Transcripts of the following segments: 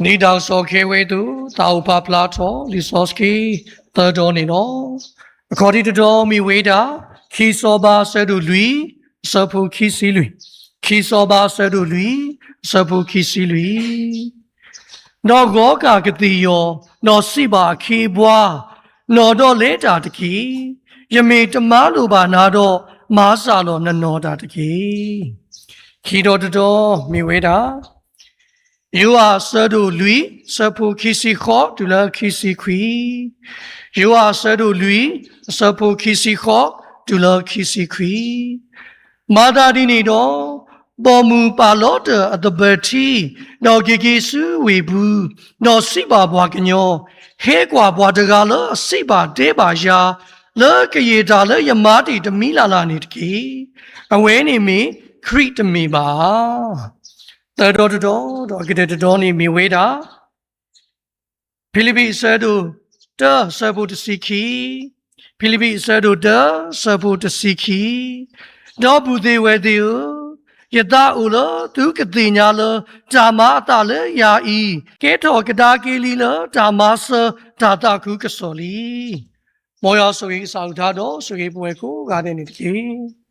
လံာ်တၢ်ကစီၣ်ခဲဝဲအသိး သးအိၣ်ပာ်ဖျါထီၣ်လံာ်စီဆှံသၢတီၤန့ၣ်လီၤ. အခီၣ်ထံးတတီၤမ့ၢ်ဝဲဒၣ် ခံစီၤပၤအဆၢဒိၣ်လွံၢ် အဆၢဖိခံဆံလွံၢ်, ခံစီၤပၤအဆၢဒိၣ်လွံၢ် အဆၢဖိခံဆံလွံၢ်. ဒီးဂီၤကၢ်ကသ့ၣ်ယီၤ, ဒီးစံးဘၣ်အခ့အပှၤ, နီၢ်ဒီးလဲၤတၢ်တက့ၢ်. ယမ့ၢ်တမၤလိာ်ဘၣ်နၤဒီး, မၤစၢ်လီၤနနီၢ်တၢ်တက့ၢ်. ခံတီၤတတီၤမ့ၢ်ဝဲဒၣ် ယိၤဟၣ်အဆၢဒိၣ်လွံၢ် အဆၢဖိခံဆံဃိးတုၤလၢခံဆံခွံ, ယိၤဟၣ်အဆၢဒိၣ်လွံၢ် အဆၢဖိခံဆံဃိးတုၤလၢခံဆံခွံ. မၤသးဒ်န့ၣ်ဒီး, ပိာ်မုၣ်ပာ်လီၤတၢၢ်အသဘၢၣ်ထံ, ဒီးက့ၤက့ၤဆူဝ့ၢ်ပူၤ, ဒီးစံးဘၣ်ပှၤကညီ, ဟဲကွၢ်ပှၤတဂၤလၢအစံးဘၣ်တဲဘၣ်ယၤ, လၢကယံာ်တၢ်လၢယမၤတ့ၢ်တမံၤလၢ်လၢ်န့ၣ်တက့ၢ်. အဝဲန့ၣ်မ့ၢ်ခရံာ်တမ့ၢ်ဘၣ်ဧါ. သၢတီၤတတီၤ, ဒီးကတၢၢ်တတီၤန့ၣ်မ့ၢ်ဝဲဒၣ် ဖံလံးပံးအဆၢဒိၣ်တၢ အဆၢဖိတဆံခံ, ဖံလံးပံးအဆၢဒိၣ်တၢ အဆၢဖိတဆံခံ, ဒီပုၢ်သ့ၣ်ဝဲၢ်သ့ၣ်ဧၢ, ယသးအိၣ်လၢသုကသ့ၣ်ညါလၢ တၢ်မၤအသးလၢယၤအံၤ ကဲထီၣ်ကဒါက့ၤလံလၢတၢ်မၤစၢၤတၢ်သးခုကစီၣ်လံ. မ်ယွၤဆိၣ်ဂ့ၤကစၢ်အကလုၢ်ကထါဒီး ဆိၣ်ဂ့ၤပဝဲကိးဂၤဒဲးန့ၣ်တက့ၢ်.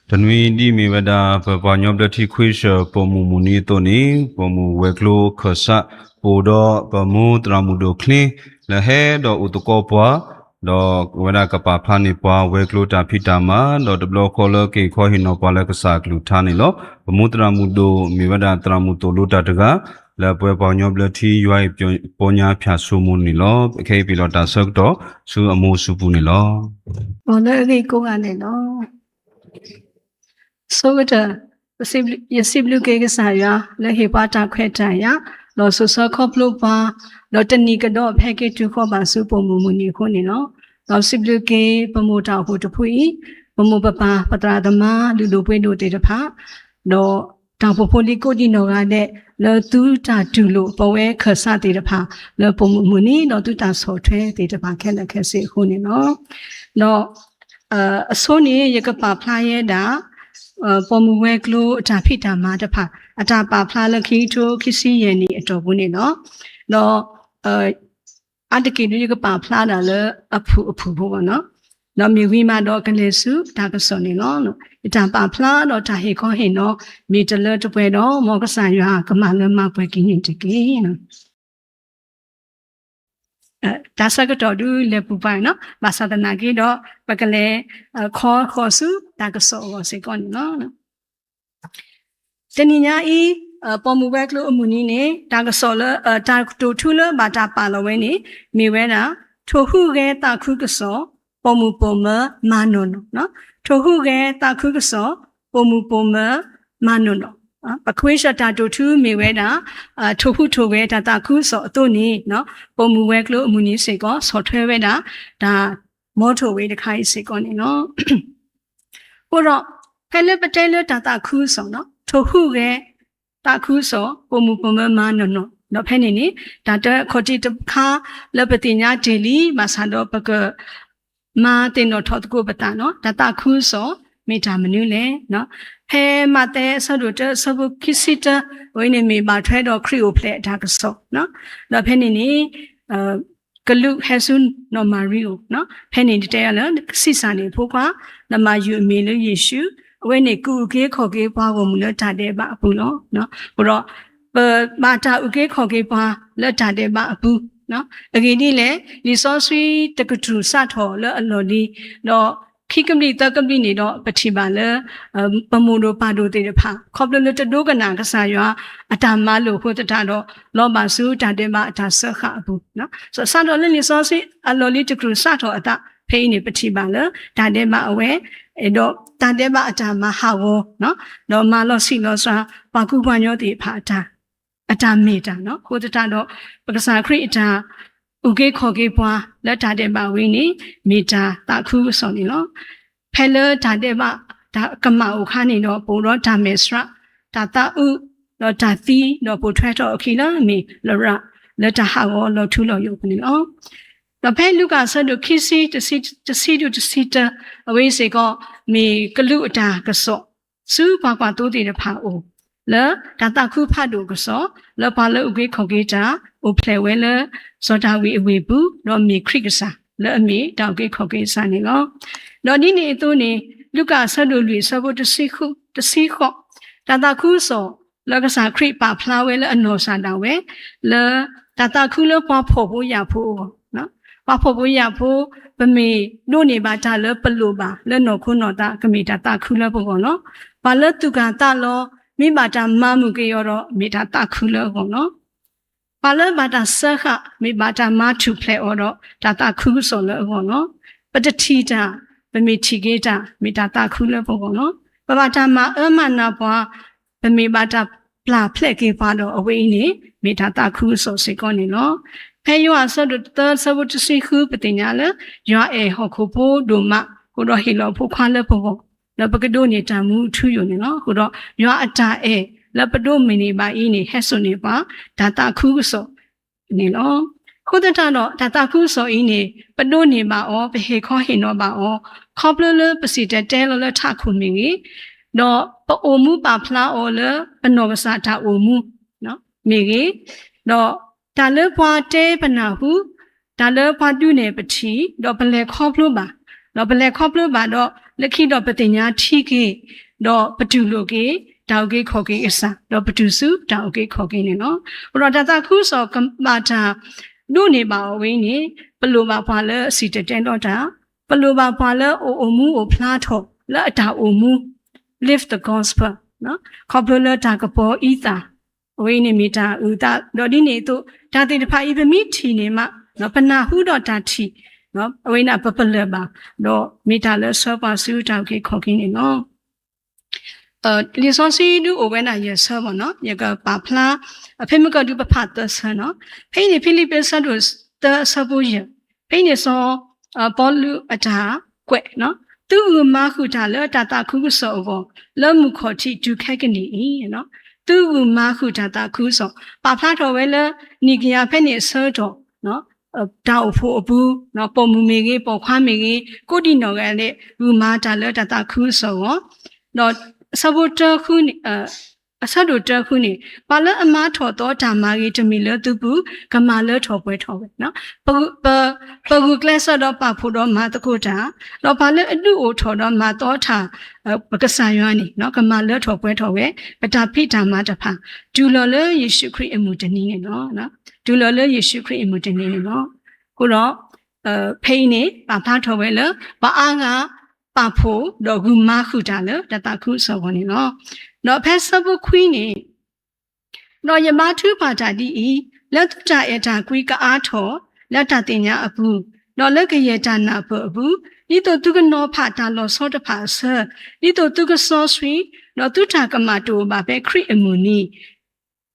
တနွံဒ်မ့ၢ်ဝဲဒၣ် ပပှၤကညီဘျၢထံခွ့ၡၢၣ်ပိာ်မုၣ်မုၢ်နံၤအသိးန့ၣ် ပိာ်မုၣ်ဝဲၤကျိခၢၣ်စး ပအိၣ်ဒီးပမိၢ်သရၣ်မုၣ်ဒိၣ်ချ့ လၢဟဲဒီးအိၣ်သကိးပှၤ, ဒီးအဝဲဒၣ်ကပာ်ဖျါန့ၢ်ပှၤဝဲၤကျိတၢ်ဖံးတၢ်မၤ, ဒီးတဘျီဃီလၢက့ၤခီဟ့ၣ်နီၤပှၤလၢကစၢ်အကလုၢ်ကထါန့ၣ်လီၤ. ပမိၢ်သရၣ်မုၣ်ဒိၣ်မ့ၢ်ဝဲဒၣ်သရၣ်မုၣ်သိၣ်လိတၢ်တဂၤ လၢပဝဲပှၤကညီဘျၢထံယွၤအံၤပီညါဖၠၣ်စိမိၤန့ၣ်လီၤ. ခဲအံၤပဟ့ၣ်လီၤတၢ်ဆၢကတီၢ် ဆူအမိၢ်အစုပူၤန့ၣ်လီၤ. မ်လၢအဂ့ၢ်ကိးဂၤဒဲးလီၤ. ဆိကတၢၢ်, ယစံးဘျုးက့ၤကစၢ်ယွၤ လၢဟ့ၣ်ပှၤတၢ်ခွဲးတၢ်ယာ်, ဒီးစိာ်ဆှၢခီဖျိပှၤ, ဒီးတနံၤကဒီးဖဲက့ၤတုၤဃီဘၣ်ဆူပိာ်မုၣ်မုၢ်နံၤအဃိန့ၣ်လီၤ. ဒီးစံးဘျုးက့ၤပမိၢ်တၢ်အိၣ်ဖှိၣ်တဖုအံၤ, ပမိၢ်ပပၢ် ပသရၣ်သမါ လုၢ်ဒိၣ်ပှ့ၤဒိၣ်သ့ၣ်တဖၣ်, ဒီးတၢ်အိၣ်ဖှိၣ်ဖိလံၤကိးဒံးနီၢ်ဂၤဒဲး လၢသုတၢ်တူၢ်လိာ်ပဝဲခၢၣ်စးသ့ၣ်တဖၣ် လၢပိာ်မုၣ်မုၢ်နံၤ ဒီးသုတၢ်ဆီၣ်ထွဲသ့ၣ်တဖၣ်ခဲလၢာ်ခဲဆ့အဃိန့ၣ်လီၤ. ဒီး အဆိန့ၣ် ယကပာ်ဖျါယဲဒၣ် ပိာ်မုၣ်ဝဲၤကျိအတၢ်ဖံးတၢ်မၤတဖၣ် အတၢ်ပာ်ဖျါလၢခံကထိခံဆံယဲၢ်နံၣ်အတီၢ်ပူၤန့ၣ်လီၤ. ဒီး အါတက့ၢ်ဒုးယကပာ်ဖျါဒၣ်လၢအဖုၣ်အဖုၣ်ဖိဘၣ်နီၤ. ဒီးမ့ၢ်ဝံၤမးဒီးကလဲၤဆူတၢ်ကစီၣ်န့ၣ်လီၤ. ယတၢ်ပာ်ဖျါဒီးတၢ်ဟ့ၣ်ခီဟ့ၣ်နီၤ မ့ၢ်တလၢတပှဲၤဒီး မ်ကစၢ်ယွၤကမၤလၢမၤပှဲၤက့ၤန့ၣ်တက့ၢ်. တၢ်ဆၢကတီၢ်ဒုးလဲၤပူၤပှၤနီၤ, ဘၣ်ဆၣ်သနာ်က့ဒီး ပကလဲၤခီဃီၤဆူတၢ်ကစီၣ်အဂီၢ်စ့ၢ်ကီးန့ၣ်လီၤ. တနံၤညါအံၤ ပိာ်မုၣ်ဝဲၤကျိအမုၢ်နံၤန့ၣ် တၢ်ကစီၣ်လၢ တၢ်ကတိၤထူလၢဘၣ်တၢ်ပာ်လီၤဝဲန့ၣ် မ့ၢ်ဝဲဒၣ် ထိၣ်ဟူးဂဲၤသးခုကစီၣ် ပိာ်မုၣ်ပိာ်မၢၤမၤနီၢ်နီၢ်, ထိၣ်ဟူးဂဲၤသးခုကစီၣ် ပိာ်မုၣ်ပိာ်မၢၤမၤနီၢ်နီၢ်. ပခွ့ၡၢၣ်တၢ်တိာ်ထူမ့ၢ်ဝဲဒၣ် ထိၣ်ဟူးထိၣ်ဂဲၤတၢ်သးခုကစီၣ်အသိးန့ၣ် ပိာ်မုၣ်ဝဲၤကျိအမုၢ်နံၤစ့ၢ်ကီး ဆီၣ်ထွဲဝဲဒၣ် တၢ်မီထိၣ်ဝဲတခါအံၤစ့ၢ်ကီးန့ၣ်လီၤ. အဃိဒီး ဖဲလၢပတဲလၢတၢ်သးခုကစီၣ်နီၤ, ထိၣ်ဟူးဂဲၤသးခုကစီၣ် ပိာ်မုၣ်ပိာ်မၢၤမၤနီၢ်နီၢ် ဒီးဖဲန့ၣ်န့ၣ် တၢ်တခီၣ်ထံးတခါလၢပသ့ၣ်ညါတ့ၢ်လံ ဘၣ်ဆၣ်ဒီးပက မၤသ့ၣ်နီၣ်ထီၣ်သကိးပသးနီၤ, တၢ်သးခုကစီၣ် မ့ၢ်တၢ်မနုၤလဲၣ်. ဖဲမးသဲအဆၢဒိၣ်တၢ အဆၢဖိခံဆံတၢ အဝဲန့ၣ်မ့ၢ်ဘၣ်ထွဲဒီးခရံာ်အိၣ်ဖျဲၣ်အတၢ်ကစီၣ်, ဒီးဖဲန့ၣ်န့ၣ် ကလူးဟဲဆူနီၢ်မၤရံအအိၣ်, ဖဲန့ၣ်တဲလၢ ဆံးစၢ်န့ၢ်အဖိခွါ, နမၤယုာ်အမံၤလၢယ့ၣ်ၡူး, အဝဲန့ၣ်ကအုၣ်က့ၤခီၣ်က့ၤပှၤဂီၢ်မုၢ်လၢတၢ်ဒဲးဘးအပူၤလီၤ. အဃိဒီး ပဘၣ်တၢ်အုၣ်က့ၤခီၣ်က့ၤပှၤလၢတၢ်ဒဲးဘးအပူၤ, အဂ့ၢ်ဒ်လဲၣ်, လံာ်စီဆှံတကတြူၢ်စးထီၣ်လၢအလီၢ်လံၤ, ဒီးခံကဘျံးသၢကဘျံးန့ၣ်ဒီး ပထံၣ်ဘၣ်လၢ ပမိၢ်ဒိၣ်ပၢ်ဒိၣ်သ့ၣ်တဖၣ် ခီဖျိလၢတဒိကနၣ်ကစၢ်ယွၤအတၢ်မၤလိာ်အဃိသတးဒီး လီၤဘၣ်ဆူတၢ်ဒဲးဘးအတၢ်စၢဃာ်အပူၤ, စးထီၣ်လၢလံာ်စီဆှံအလီၢ်လံၤတကတြူၢ်စးထီၣ်အသး ဖဲအံၤန့ၣ် ပထံၣ်ဘၣ်လၢ တၢ်ဒဲးဘးအဝဲ ဒီးတၢ်ဒဲးဘးအတၢ်မၤဟးဂီၤ ဒီးမၤလီၤဆံးလီၤစှၤ ပှၤကူပှၤကညီသ့ၣ်တဖၣ်အတၢ် အတၢ်မ့ၢ်တၢ်နီၤ. အဃိသတးဒီး ပကစၢ်ခရံာ်အတၢ်အုၣ်က့ၤခီၣ်က့ၤပှၤလၢတၢ်ဒဲးဘးဝဲန့ၣ် မ့ၢ်တၢ်သးခုကစီၣ်န့ၣ်လီၤ. ဖဲလၢတၢ်ဒဲးဘးတၢ်ကမၣ်အိၣ်အခါန့ၣ်ဒီး ပအိၣ်ဒီးတၢ်မဲာ်ဆှး, တၢ်သးအုး, ဒီးတၢ်သံ, ဒီးပိာ်ထွဲထီၣ်အခံလၢအမ့ၢ်လရာ် လၢတၢ်ဟးဂီၤလီၤထူလီၤယိာ်အပူၤန့ၣ်လီၤ. ဒီးဖဲလူၤကၣ်အဆၢဒိၣ်ခံဆံ တဆံ, တဆံဒုတဆံတၢ အဝဲစ့ၢ်ကီး မ့ၢ်ကလူးအတၢ်ကစီၣ် ဆူပှၤကွၢ်သိသ့ၣ်တဖၣ်အအိၣ် လၢတၢ်သးခုဖးဒိၣ်အကစီၣ်, လၢပှၤလၢအုၣ်က့ၤခီၣ်က့ၤတၢ် အိၣ်ဖျဲၣ်ဝဲလၢ စီၤဒၤဝံးအဝ့ၢ်ပူၤ, ဒီးမ့ၢ်ခရံာ်ကစၢ် လၢအမ့ၢ်တၢ်အုၣ်က့ၤခီၣ်က့ၤအစၢ်န့ၣ်လီၤ. ဒီးဒ်န့ၣ်အသိးန့ၣ် လူၤကၣ်အဆၢဒိၣ်လွံၢ်အဆၢဖိတဆံဃိး, တၢ်သးခုကစီၣ် လၢကစၢ်ခရံာ်ပာ်ဖျါဝဲလၢအနီၢ်ကစၢ်ဒၣ်ဝဲ လၢတၢ်သးခုလၢပှၤဖှီၣ်ဖိယာ်ဖိအဂီၢ်, ပှၤဖှီၣ်ဖိယာ်ဖိ ပမ့ၢ်ဒိးန့ၢ်ဘၣ်တၢ်လၢပလိၣ်ဘၣ်လၢနီၢ်ခိနီၢ်သး ကမ့ၢ်တၢ်သးခုလၢပဂီၢ်လီၤ. ပှၤလၢသူၣ်ကၢ်သးလီၤ မ့ၢ်ဘၣ်တၢ်မၤမုာ်က့ၤအီၤဒီး မ့ၢ်တၢ်သးခုလၢအဂီၢ်လီၤ. ပှၤလၢဘၣ်တၢ်စၢဃာ် မ့ၢ်ဘၣ်တၢ်မၤထူၣ်ဖျဲးအီၤဒီး တၢ်သးခုကစီၣ်လၢအဂီၢ်လီၤ. ပတထံၣ်တၢ်, ပမ့ၢ်ထံၣ်က့ၤတၢ် မ့ၢ်တၢ်သးခုလၢပဂီၢ်လီၤ. ပဘၣ်တၢ်မၤအၢမၤနးပှၤ, ပမ့ၢ်ဘၣ်တၢ်ပျၢ်ဖျဲးက့ၤပှၤဒီး အဝဲအံၤန့ၣ် မ့ၢ်တၢ်သးခုကစီၣ်စ့ၢ်ကီးန့ၣ်လီၤ. ဖဲယိၤဟၣ်အဆၢဒိၣ်သၢအဆၢဖိတဆံဃု ပသ့ၣ်ညါလၢ ယွၤအဲၣ်ဟီၣ်ခိၣ်ဖိဒိၣ်မး အဃိဒီးဟ့ၣ်လီၤအဖိခွါလၢပဂီၢ် ဒီးပကဒိးန့ၢ်တၢ်မူအထူအယိာ်န့ၣ်လီၤ. အဃိဒီး ယွၤအတၢ်အဲၣ်လၢပဒိးန့ၢ်ဘၣ်အံၤန့ၣ် ဟဲစိာ်န့ၢ်ပှၤ တၢ်သးခုကစီၣ်န့ၣ်လီၤ. အဃိသတးဒီး တၢ်သးခုကစီၣ်အံၤန့ၣ် ပဒိးန့ၢ်ဘၣ်အီၤ, ပဟ့ၣ်ခီဟ့ၣ်နီၤဘၣ်အီၤ ခီဖျိလၢပစံၣ်တဲၤတဲလီၤလၢထးခိၣ်မ့ၢ်ဂ့ၤ, ဒီးပအိၣ်မူပာ်ဖျါအီၤလၢပနီၢ်ကစၢ်တၢ်အိၣ်မူ မ့ၢ်ဂ့ၤ, ဒီးတၢ်လၢပှၤတဲပနၢ်ဟူ, တၢ်လၢပှၤဒုးနဲၣ်ပထံၣ်, ဒီးပလဲၤခီဖျိဘၣ်, ဒီးပလဲၤခီဖျိဘၣ်ဒီး လၢခံဒီးပသ့ၣ်ညါထံက့ၤ, ဒီးပတူၢ်လိာ်က့ၤ တၢ်အုၣ်က့ၤခီၣ်က့ၤအကစၢ်, ဒီးပတူၢ်ဆူတၢ်အုၣ်က့ၤခီၣ်က့ၤန့ၣ်လီၤ. အဃိဒီးတၢ်သးခုကစီၣ်ကဘၣ်တၢ်ဒိးန့ၢ်ဘၣ်အီၤဝဲအံၤန့ၣ် ပလိၣ်ဘၣ်ပှၤလၢအစံၣ်တဲၤတဲလီၤတၢ်, ပလိၣ်ဘၣ်ပှၤလၢအအိၣ်မူအိၣ်ဖျါထီၣ်လၢအတၢ်အိၣ်မူ live the gospel ခီဖျိလၢတၢ်ကပီၤအံသၣ်, အဝဲအံၤန့ၣ်မ့ၢ်တၢ်အုၣ်သး, ဒီးဒ်န့ၣ်အသိး တၢ်သ့ၣ်တဖၣ်အံၤ ပမ့ၢ်ထံၣ်န့ၣ်မး, ပနၢ်ဟူဒီးတၢ်ထံၣ်, အဝဲန့ၣ်ပပလၢၢ်ဘၣ်, ဒီးမ့ၢ်တၢ်လၢဆှၢပှၤဆူတၢ်အုၣ်က့ၤခီၣ်က့ၤန့ၣ်လီၤ. လံာ်စီဆှံဒုအိၣ်ဝဲဒၣ်ယဲၢ်ဆၢဘၣ်နီၤ, ယကပာ်ဖျါ, ဖဲမုၢ်ကီၢ်ဒုးပဖးသၢဆၢနီၤ, ဖဲအံၤန့ၣ် ဖံလံးပံးအဆၢဒိၣ်သၢအဆၢဖိယဲၢ်, ဖဲအံၤန့ၣ်စီၤပီလူးအတၢ်ကွဲး, သုဂုာ်မၤဃုာ်တၢ်လၢတၢ်သးခုကစီၣ်အဂီၢ် လၢမုၢ်ခီၣ်ထံးတုၤခဲကနံၣ်အံၤ, သုဂုာ်မၤဃုာ်တၢ်သးခုကစီၣ်, ပာ်ဖျါထီၣ်ဝဲလၢ နံၣ်ကယၤဖဲန့ၣ်အဆၢကတီၢ် တၢ်အိၣ်ဖှိၣ်အပူၤ, ပိာ်မုၣ်မ့ၢ်ဂ့ၤ, ပိာ်ခွါမ့ၢ်ဂ့ၤ, ကိးဒံနီၢ်ဂၤဒဲး ဂုာ်မၤတၢ်လၢတၢ်သးခုကစီၣ်အဂီၢ်, ဒီးအဆၢဖိတၢ, အဆၢဒိၣ်တၢဃုန့ၣ်, ပှၤလၢအမၤထီၣ်သီတၢ်မၤဂ့ၤတမံၤလၢသုပူၤ ကမၤလၢထီၣ်ပှဲၤထီၣ်ဝဲ, ပဂုာ်ကျဲးစၢးဒီးပာ်ဖှိၣ်ဒီးမၤသကိးတၢ်, ဒီးပှၤလၢအဒုးအိၣ်ထီၣ်ဒီးမၤသီထီၣ် ပကစၢ်ယွၤန့ၣ် ကမၤလၢထီၣ်ပှဲၤထီၣ်ဝဲ ပတၢ်ဖံးတၢ်မၤတဖၣ် တုၤလီၤလၢယ့ၣ်ၡူးခရံာ်အမုၢ်တနံၤန့ၣ်လီၤ. တုၤလီၤလၢယ့ၣ်ၡူးခရံာ်အမုၢ်တနံၤန့ၣ်လီၤ. အဃိဒီး ဖဲအံၤန့ၣ် ပာ်ဖျါထီၣ်ဝဲလၢ ပှၤအါဂၤပာ်ဖှိၣ်ဒီးဂုာ်မၤဃုာ်တၢ်လၢတၢ်သးခုကစီၣ်အဂီၢ်န့ၣ်လီၤ. ဒီးဖဲဆၢဖိခွံန့ၣ် ဒီးယဘါထုကဖၣ်တၢ်ဒ်အံၤ, လၢသုတၢ်အဲၣ်တၢ်ကွံကအါထီၣ် လၢတၢ်သ့ၣ်ညါအပူၤ, ဒီးလၢကယဲၢ်တၢ်နၢ်ပၢၢ်အပူၤ, ဒ်သိးသုကနီၤဖးတၢ်လီၤဆီတဖၣ်အဆၢ, ဒ်သိးသုကစီဆှံ, ဒီးသုတၢ်ကမၣ်တအိၣ်ဘၣ်ဖဲခရံာ်အမုၢ်နံၤ,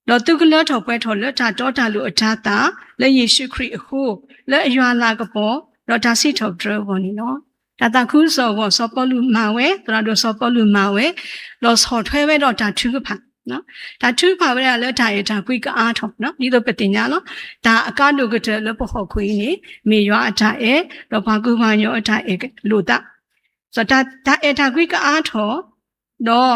ဒီးသုကလၢထီၣ်ပှဲၤထီၣ်လၢတၢ်တီတၢ်လိၤအတၤသၣ် လၢယ့ၣ်ၡူးခရံာ်အဃိ, လၢအယွၤအလၤကပီၤ, ဒီးတၢ်စံးထီၣ်ပတြၢၤအဂီၢ်န့ၣ်လီၤ. တၢ်သးခုကစီၣ်အဂီၢ် စီၤပီလူးမၤဝဲ, သရၣ်ဒိၣ်စီၤပီလူးမၤဝဲ, ဒီးဆီၣ်ထွဲဝဲဒီးတၢ်ထုကဖၣ်, တၢ်ထုကဖၣ်ဝဲဒၣ်လၢတၢ်အဲၣ်တၢ်ကွံကအါထီၣ်, ဒ်သိးပသ့ၣ်ညါလီၤ. တၢ်အကါဒိၣ်ကတၢၢ်လၢပဟီၣ်ခိၣ်အံၤန့ၣ် မ့ၢ်ယွၤအတၢ်အဲၣ်, ဒီးပှၤကူပှၤကညီအတၢ်အဲၣ်လိာ်သး, တၢ်အဲၣ်တၢ်ကွံကအါထီၣ်, ဒီး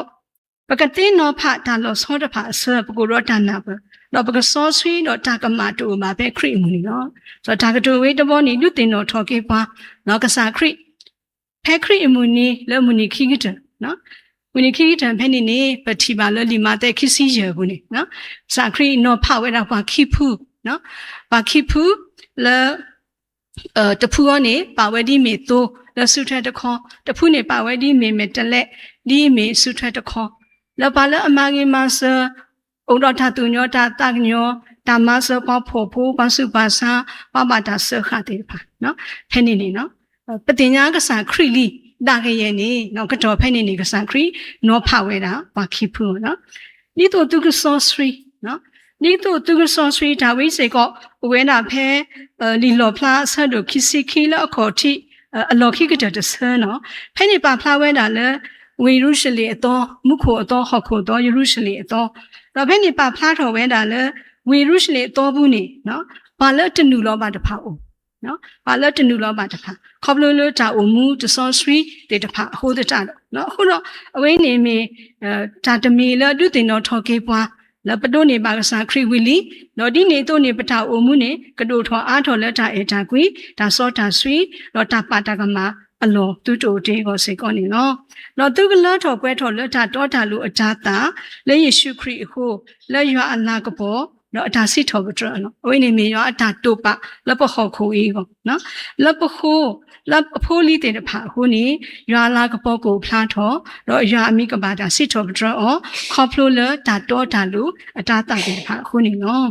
ပကသ့နီၤဖးတၢ်လီၤဆီတဖၣ်အဆၢ ပကအိၣ်ဒီးတၢ်နၢ်ပၢၢ်, ဒီးပကစီဆှံဒီးတၢ်ကမၣ်တအိၣ်ဘၣ်ဖဲခရံာ်အမုၢ်နံၤလီၤ. ဒီးတၢ်ကတိၤဝဲတဘီန့ၣ် ဒုးသ့ၣ်နီၣ်ထီၣ်က့ၤပှၤ ကစၢ်ခရံာ် ဖဲခရံာ်အမုၢ်နံၤလၢမုၢ်နံၤခံကတၢၢ်, မုၢ်နံၤခံကတၢၢ်ဖဲန့ၣ်န့ၣ် ပထံၣ်ဘၣ်လၢလံာ်မးသဲခံဆံယဲၢ်အပူၤန့ၣ်, ကစၢ်ခရံာ်နီၤဖးဝဲဒၣ်ပှၤခံဖု, ပှၤခံဖုလၢ တဖုအံၤန့ၣ် ပာ်ဝဲဒ်မ့ၢ်သိ လၢစုထွဲတခီ, တဖုန့ၣ်ပာ်ဝဲဒ်မ့ၢ်မဲာ်တဲးလဲး ဒ်မ့ၢ်စုထွဲတခီ, လၢပှၤလၢအမၤဂ့ၤမၤစၢၤ အိၣ်ဒီးတၢ်သူၣ်ကညီၤတၢ်သးကညီၤ, တၢ်မၤစၢၤပှၤဖှီၣ်ဖိ ပှၤဆူးပှၤဆါ ပှၤဘၣ်တၢ်စၢဃာ်သ့ၣ်တဖၣ်, ဖဲန့ၣ်န့ၣ် ပသ့ၣ်ညါကစၢ်ခရံာ်လံ ဒၣ်ကယဲၢ်န့ၣ် ကတီၢ်ဖဲန့ၣ်န့ၣ် ကစၢ်ခရံာ်နီၤဖးဝဲဒၣ်ပှၤခံဖုလီၤ. ဒ်သိးသုကစီဆှံ, ဒ်သိးသုကစီဆှံ တၢ်ဝဲစ့ၢ်ကီး အိၣ်ဝဲဒၣ်ဖဲ လံာ်လီၣ်ဖျါအဆၢဒိၣ်ခံဆံခံလၢအခီၣ်ထံး အလီၢ်ခံကတၢၢ်တဆၢနီၤ, ဖဲန့ၣ်ပာ်ဖျါဝဲဒၣ်လၢ ဝ့ၢ်ယရူၤၡလ့ၣ်အသီ, မူခိၣ်အသီ ဟီၣ်ခိၣ်အသီ ယရူၤၡလ့ၣ်အသီ, ဒီးဖဲန့ၣ်ပာ်ဖျါထီၣ်ဝဲဒၣ်လၢ ဝ့ၢ်ယရူၤၡလ့ၣ်အသီပူၤန့ၣ် ပှၤလၢတနုာ်လီၤဘၣ်တဖၣ်အိၣ်, ပှၤလၢတနုာ်လီၤဘၣ်တဖၣ် ခီဖျိလၢတၢ်အိၣ်မူတစီဆှံသ့ၣ်တဖၣ်အဃိသတးဒီး, အဃိဒီး အဝဲန့ၣ်မ့ၢ် တၢ်တမံၤလၢအဒုးသ့ၣ်နီၣ်ထီၣ်က့ၤပှၤ လၢပဒိးန့ၢ်ဘၣ်ကစၢ်ခရံာ်ဝံၤလံ, ဒီးဒ်န့ၣ်အသိးန့ၣ် ပတၢ်အိၣ်မူန့ၣ် ကဒိၣ်ထီၣ်အါထီၣ်လၢတၢ်အဲၣ်တၢ်ကွံ, တၢ်စီတၢ်ဆှံ, ဒီးတၢ်ပာ်တၢ်ကမၣ်အလီၢ်သုတအိၣ်တ့ၢ်အဂီၢ်စ့ၢ်ကီးန့ၣ်လီၤ. ဒီးသုကလၢထီၣ်ပှဲၤထီၣ်လၢတၢ်တီတၢ်လိၤအတၤသၣ် လၢယ့ၣ်ၡူးခရံာ်အဃိ, လၢယွၤအလၤကပီၤ ဒီးအတၢ်စံးထီၣ်ပတြၢၤအလီၢ်. အဝဲန့ၣ်မ့ၢ်ယွၤအတၢ်တိာ်ပာ်လၢပဟီၣ်ခိၣ်အံၤအဂီၢ်, လၢပဃိ လၢအဖိအလံၤသ့ၣ်တဖၣ်အဃိန့ၣ် ယွၤအလၤကပီၤကအိၣ်ဖျါထီၣ်, ဒီးယွၤအမံၤကဘၣ်တၢ်စံးထီၣ်ပတြၢၤအီၤ ခီဖျိလၢတၢ်တီတၢ်လိၤအတၤသၣ်သ့ၣ်တဖၣ်အဃိန့ၣ်လီၤ.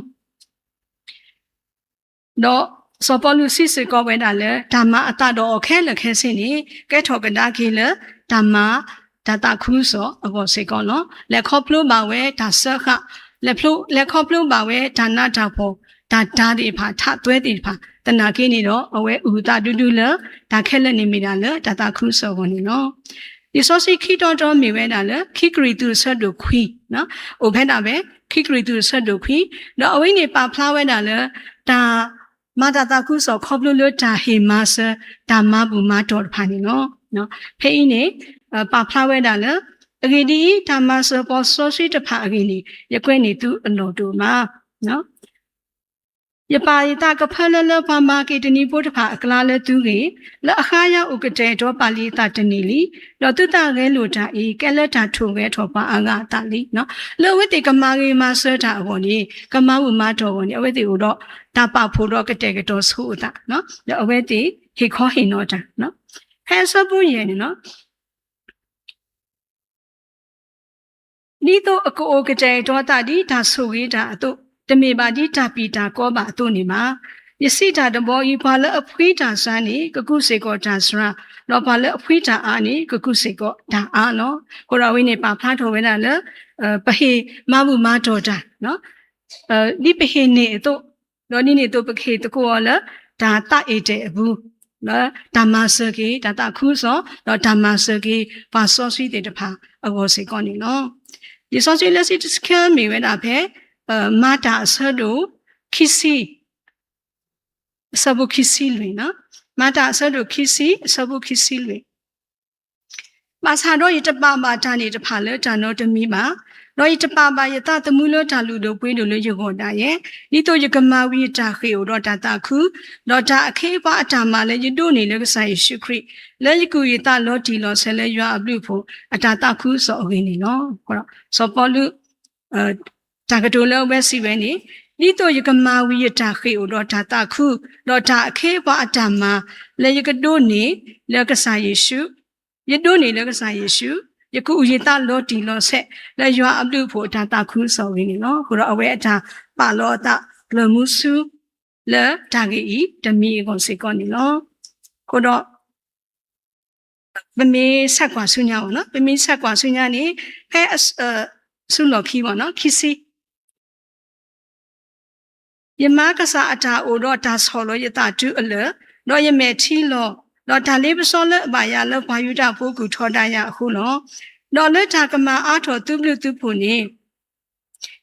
ဒီးစီၤပီလူးစံးစ့ၢ်ကီးဝဲဒၣ်လၢ တၢ်မၤအသးဒီးအီၤခဲလၢာ်ခဲဆ့န့ၣ် ကဲထီၣ်ကဒါက့ၤလၢတၢ်မၤတၢ်သးခုကစီၣ်အဂီၢ်စ့ၢ်ကီးလီၤ. လဲၤခီဖျိဘၣ်ဝဲတၢ်စၢဃာ်, လဲၤခီဖျိဘၣ်ဝဲတၢ်နးတၢ်ဖှီၣ်, တၢ်တၤသ့ၣ်တဖၣ်, ထးသွဲသ့ၣ်တဖၣ်, သနာ်က့န့ၣ်ဒီး အဝဲအုၣ်အသးဒူဒူလၢ တၢ်ခဲလၢာ်န့ၣ်မ့ၢ်ဒၣ်လၢတၢ်သးခုကစီၣ်အဂီၢ်န့ၣ်လီၤ. လံာ်စီဆှံခံတီတီမ့ၢ်ဝဲဒၣ်လၢ ခံကရံၣ်သူးအဆၢဒိၣ်ခွံ, အိၣ်ဖဲဒၣ်ဝဲ ခံကရံၣ်သူးအဆၢဒိၣ်ခွံ, ဒီးအဝဲန့ၣ်ပာ်ဖျါဝဲဒၣ်လၢ တၢ်မၤတၢ်သးခုကစီၣ်ခီဖျိလၢတၢ်ဟ့ၣ်မၤစၢၤ တၢ်မၤဘူၣ်မၤတီၢ်တဖၣ်န့ၣ်လီၤ. ဖဲအံၤန့ၣ် ပာ်ဖျါဝဲဒၣ်လၢ အဂ့ၢ်ဒ်အံၤ, တၢ်မၤစၢၤပှၤစီဆှံတဖၣ်အဂ့ၢ်န့ၣ် ယကွဲးန့ၢ်သုအလီၢ်တအိၣ်ဘၣ်. ယပာ်ယသးကဖၢလၢလၢပှၤမၤက့ၤတနံၤဖိတဖၣ်အကျါလၢသုဂ့ၢ်, လၢအဃါယၤအိၣ်ကတဲာ်ကတီၤပာ်လံအသးတန့ၢ်လံ, ဒီးသုသးဂဲၤလိာ်တၢ်အံၤ ကဲလၢတၢ်ထိၣ်ဂဲၤထီၣ်ပှၤအါဂၤအသးလံ. လၢအဝဲသ့ၣ်ကမၤဂ့ၤမၤစၢၤတၢ်အဂီၢ်န့ၣ် ကမၤဘူၣ်မၤတီၢ်အဂီၢ်န့ၣ် အဝဲသ့ၣ်အိၣ်ဒီးတၢ်ပာ်ဖှိၣ်ဒီးကတဲာ်ကတီၤဆိအသး, ဒီးအဝဲသ့ၣ်ဟ့ၣ်ခီဟ့ၣ်နီၤတၢ်, ဖဲအဆၢဖိယဲၢ်န့ၣ်လီၤ. ဒ်သိးအကအိၣ်ကတဲာ်ကတီၤအသးဒ်တၢ်ဆိၣ်ဂ့ၤတၢ်အသိး, တမ့ၢ်ဘၣ်ဒ်တၢ်ပျံၤတၢ်ကီဘၣ်အသိးန့ၣ်ဘၣ်. ယစံးတၢ်တဘီအံၤ, ပှၤလၢအဖှံတၢ်စှၤန့ၣ် ကကူးစ့ၢ်ကီးတၢ်စှၤ, ဒီးပှၤလၢအဖှံတၢ်အါန့ၣ် ကကူးစ့ၢ်ကီးတၢ်အါလီၤ. အဃိဒီးအဝဲန့ၣ်ပာ်ဖျါထီၣ်ဝဲဒၣ်လၢ ပဟ့ၣ်မၤဘူၣ်မၤတီၢ်တၢ် ဒ်ပဟ့ၣ်န့ၢ်အသိး, ဒီးဒ်န့ၣ်အသိးပကဟ့ၣ်သကိးအီၤလၢ တၢ်သးအဲၣ်တဲာ်အပူၤ, လၢတၢ်မၤစၢၤက့ၤ တၢ်သးခုကစီၣ်, ဒီးတၢ်မၤစၢၤက့ၤ ပှၤစီဆှံသ့ၣ်တဖၣ်အဂီၢ်စ့ၢ်ကီးန့ၣ်လီၤ. လံာ်စီဆှံလၢစံးတဆၢမ့ၢ်ဝဲဒၣ်ဖဲ မၤတၢ်အဆၢဒိၣ်ခံဆံ အဆၢဖိခံဆံလွံၢ်, မၤတၢ်အဆၢဒိၣ်ခံဆံ အဆၢဖိခံဆံလွံၢ်, ဘၣ်ဆၣ်ဒီးယတပာ်ဘၣ်တၢ်န့ၣ်တဖၣ်လၢတၢ်နီတမံၤဘၣ်, ဒီးယတပာ်ဘၣ်ယသးသမူလၢတၢ်လုၢ်ဒိၣ်ပှ့ၤဒိၣ်လၢယဂီၢ်ဒၣ်ယဲ, ဒ်သိးယကမၤဝံၤယတၢ်ဃ့ၢ်အိၣ်ဒီးတၢ်သးခု, ဒီးတၢ်အခ့အပှၤအတၢ်မၤလၢယဒိးန့ၢ်လၢကစၢ်ယ့ၣ်ၡူးခရံာ်, လၢယကူၣ်ယသးလီၤတံၢ်လီၤဆဲးလၢယွၤအဘျုးအဖှိၣ်အတၢ်သးခုကစီၣ်အဂ့ၢ်န့ၣ်လီၤ. စီၤပီလူး တၢ်ကတိၤလၢအဝဲစံးဝဲန့ၣ်, ဒ်သိးယကမၤဝံၤယတၢ်ဃ့ၢ်အိၣ်ဒီးတၢ်သးခု, ဒီးတၢ်အခ့အပှၤအတၢ်မၤ လၢယကဒိးန့ၢ်လၢကစၢ်ယ့ၣ်ၡူး, ယဒိးန့ၢ်လၢကစၢ်ယ့ၣ်ၡူး, ယကူၣ်အုၣ်ယသးလီၤတံၢ်လီၤဆဲး လၢယွၤအဘျုးအဖှိၣ်အတၢ်သးခုကစီၣ်အဂ့ၢ်န့ၣ်လီၤ. အဃိဒီးအဝဲအတၢ်ပာ်လီၤအသးကျၢၤမူဆူ လၢတၢ်ဂ့ၢ်အံၤတမံၤအဂီၢ်စ့ၢ်ကီးန့ၣ်လီၤ. အဃိဒီး ပမ့ၢ်ဆဲးကွၢ်ဆူညါအီၤနီၤ, ပမ့ၢ်ဆဲးကွၢ်ဆူညါန့ၣ် ဖဲ ဆူလီၢ်ခံဘၣ်နီၤ, ခံဆံ, ယမၤကစၢ်အတၢ်အိၣ်ဒီးတၢ်ဆီၣ်လီၤယသးတုၤအလၢာ်, ဒီးယမဲာ်ထံလီၤ, ဒီးတၢ်လ့ပစီလၢအဘၣ်ယၤလၢပှၤယူဒၤဖိကူၣ်ထီဒါယၤအဃိလီၤ. ဒီးလၢတၢ်ကမၤအါထီၣ်သုဘျုးသုဖှိၣ်န့ၣ်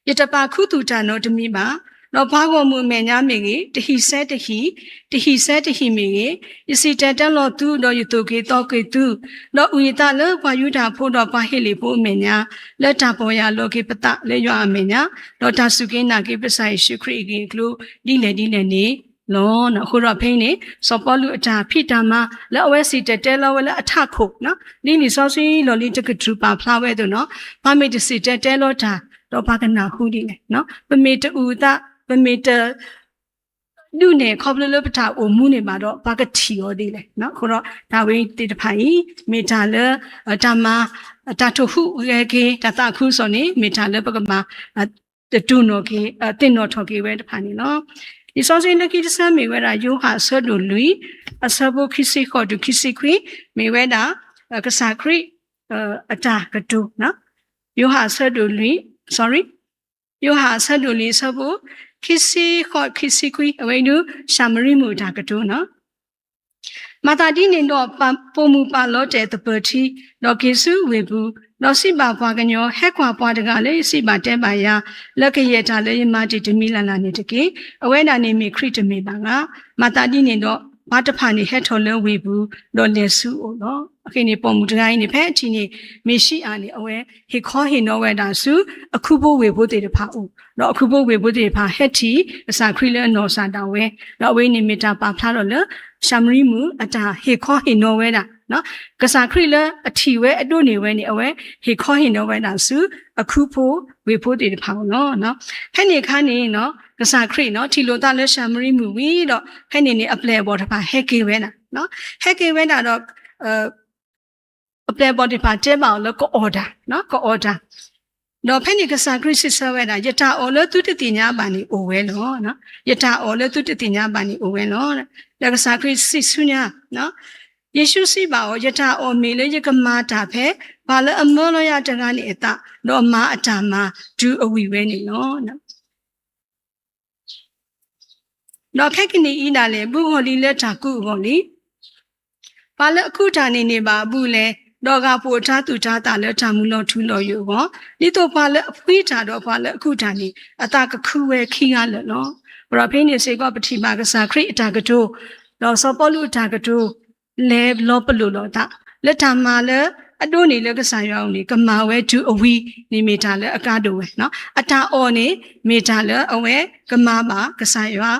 ယတပာ်ခူသူၣ်တၢ်နီတမံၤဘၣ်. ဒီးပှၤဂီၢ်မုၢ်အမဲာ်ညါမ့ၢ်ဂ့ၤ, တဟံၣ်ဆဲတဟံၣ်, တဟံၣ်ဆဲတဟံၣ်မ့ၢ်ဂ့ၤ, ယစံၣ်တဲၤတဲလီၤသု, ဒီးယသိၣ်က့ၤသီက့ၤသု, ဒီးအုၣ်ယသးလၢပှၤယူဒၤဖိဒီးပှၤဟ့းလ့ၣ်ဖိအမဲာ်ညါ, လၢတၢ်ပီၢ်ယၢ်လီၤက့ၤပသးလၢယွၤအမဲာ်ညါ, ဒီးတၢ်စူၢ်က့ၤနာ်က့ၤပကစၢ်ယ့ၣ်ၡူးခရံာ်အဂ့ၢ်အကျိၤ ဒ်လဲၣ်ဒ်လဲၣ်န့ၣ်လီၤ. အဃိဒီးဖဲအံၤန့ၣ် စီၤပီလူးအတၢ်ဖံးတၢ်မၤ လၢအဝဲစံၣ်တဲၤတဲလီၤဝဲလၢအထးခိၣ်, ဒ်လံာ်စီဆှံလီၢ်လံၤတကတြူၢ်ပာ်ဖျါဝဲအသိးနီၤ, ပှၤမ့ၢ်တစံၣ်တဲၤတဲလီၤတၢ် ဒီးပှၤကနၢ်ဟူဒ်လဲၣ်. ပမ့ၢ်တအုၣ်အသး, ပမ့ၢ်တ ဒုးနဲၣ်ခီဖျိလၢပတၢ်အိၣ်မူန့ၣ်ဘၣ်ဒီး ပှၤကထံၣ်အီၤဒ်လဲၣ်. အဃိဒီးတၢ်ဝဲသ့ၣ်တဖၣ်အံၤ မ့ၢ်တၢ်လၢ တၢ်မၤ တၢ်ထိၣ်ဟူးဂဲၤက့ၤ တၢ်သးခုကစီၣ်န့ၣ် မ့ၢ်တၢ်လၢပကဘၣ် တတူၢ်နီၣ်က့ၤ သ့ၣ်နီၣ်ထီၣ်က့ၤဝဲတဖၣ်န့ၣ်လီၤ. လံာ်စီဆှံလၢခံတဆၢမ့ၢ်ဝဲဒၣ် ယိၤဟၣ်အဆၢဒိၣ်လွံၢ် အဆၢဖိခံဆံဃိးတုၤခံဆံခွံ မ့ၢ်ဝဲဒၣ် ကစၢ်ခရံာ် အတၢ်ကတိၤ, ယိၤဟၣ်အဆၢဒိၣ်လွံၢ် sorry ယိၤဟၣ်အဆၢဒိၣ်လွံၢ်အဆၢဖိ ခံဆံဃိး ခံဆံခွံ အဝဲအံၤဒုး ၡၤမရံမုၣ်အတၢ်ကတိၤနီၤ. မၤသးဒ်န့ၣ်ဒီး ပိာ်မုၣ်ပာ်လီၤတဲာ်သပၢၤထံ ဒီးက့ၤဆူဝ့ၢ်ပူၤ, ဒီးစံးဘၣ်ပှၤကညီ, ဟဲကွၢ်ပှၤတဂၤလၢယစံးဘၣ်တဲဘၣ်ယၤ, လၢကယဲၢ်တၢ်လၢယမၤတ့ၢ်တမံၤလၢ်လၢ်န့ၣ်တက့ၢ်. အဝဲဒၣ်န့ၣ်မ့ၢ်ခရံာ်တမ့ၢ်ဘၣ်ဧါ. မၤသးဒ်န့ၣ်ဒီး ပှၤတဖၣ်န့ၣ်ဟဲထီၣ်လၢဝ့ၢ်ပူၤ, ဒီးလဲၤဆူအအိၣ်လီၤ. အဃိန့ၣ် ပိာ်မုၣ်တဂၤအံၤန့ၣ် ဖဲအထံၣ်န့ၣ် မ့ၤၡံအၤန့ၣ် အဝဲဟ့ၣ်ခီဟ့ၣ်နီၤဝဲဒၣ်ဆူ အခူဖိဝ့ၢ်ဖိသ့ၣ်တဖၣ်အအိၣ်, ဒီးအခူဖိဝ့ၢ်ဖိသ့ၣ်တဖၣ်ဟဲထံၣ်ကစၢ်ခရံာ်လၢအနီၢ်ကစၢ်ဒၣ်ဝဲ, ဒီးအဝဲန့ၣ်မ့ၢ်တၢ်ပာ်ဖျါထီၣ်လၢ ၡၤမရံမုၣ်အတၢ်ဟ့ၣ်ခီဟ့ၣ်နီၤဝဲဒၣ် ကစၢ်ခရံာ်လၢအထံၣ်ဝဲအဒိးန့ၢ်ဝဲန့ၣ် အဝဲဟ့ၣ်ခီဟ့ၣ်နီၤဝဲဒၣ်ဆူ အခူဖိဝ့ၢ်ဖိသ့ၣ်တဖၣ်အအိၣ်လီၤ. ဖဲန့ၣ်အခါန့ၣ် ကစၢ်ခရံာ်ထံၣ်လိာ်သးလၢၡၤမရံမုၣ်ဝံၤဒီး ဖဲန့ၣ်န့ၣ် အပျဲၢ်အဘီၣ်တဖၣ်ဟဲက့ၤဝဲဒၣ်, ဟဲက့ၤဝဲဒၣ်ဒီး အပျဲၢ်အဘီၣ်သ့ၣ်တဖၣ်တဲဘၣ်အီၤလၢကအီၣ်တၢ်, ကအီၣ်တၢ်, ဒီးဖဲန့ၣ်ကစၢ်ခရံာ်စံးဆၢဝဲဒၣ်, ယတၢ်အီၣ်လၢသုတသ့ၣ်ညါဘၣ်န့ၣ်အိၣ်ဝဲလီၤ. ယတၢ်အီၣ်လၢသုတသ့ၣ်ညါဘၣ်န့ၣ်အိၣ်ဝဲလီၤ. ဒီးကစၢ်ခရံာ်စံးဆူညါ, ယ့ၣ်ၡူးစံးဘၣ်အီၤ, ယတၢ်အီၣ်မ့ၢ်လၢယကမၤတၢ်ဖဲ ပှၤလၢအမၢလီၤယၤတဂၤန့ၣ်အသး, ဒီးမၤအတၢ်မၤတုၤအဝံၤဝဲန့ၣ်လီၤ. ဒီးခဲကနံၣ်အံၤဒၣ်လဲာ် ဘူးဂီၢ်လံလၢတၢ်ကူးအဂီၢ်လံ. ပှၤလၢအကူးတၢ်န့ၣ်န့ၢ်ဘၣ်အဘူးလဲ, ဒီးအဂၤပိာ်အတၤသူၣ်တၤသၣ်လၢတၢ်မုာ်လီၤထူလီၤယိာ်အဂီၢ်, ဒ်သိးပှၤလၢအဖှံတၢ်ဒီးပှၤလၢအကူးတၢ်န့ၣ် အသးကခုဝဲခံဂၤလၢာ်လီၤ. ဒီးဖဲန့ၣ်စ့ၢ်ကီးပထံၣ်ဘၣ်ကစၢ်ခရံာ်အတၢ်ကတိၤ, ဒီးစီၤပီလူးအတၢ်ကတိၤ လဲၤလီၤပလိာ်လိာ်အသး, လၢတၢ်မၤလၢအဒိးန့ၢ်လၢကစၢ်ယွၤအအိၣ်န့ၣ် ကမၤဝဲတုၤအဝံၤန့ၣ်မ့ၢ်တၢ်လၢအကါဒိၣ်ဝဲ, အတၢ်အီၣ်န့ၣ် မ့ၢ်တၢ်လၢအဝဲကမၤဘၣ်ကစၢ်ယွၤ,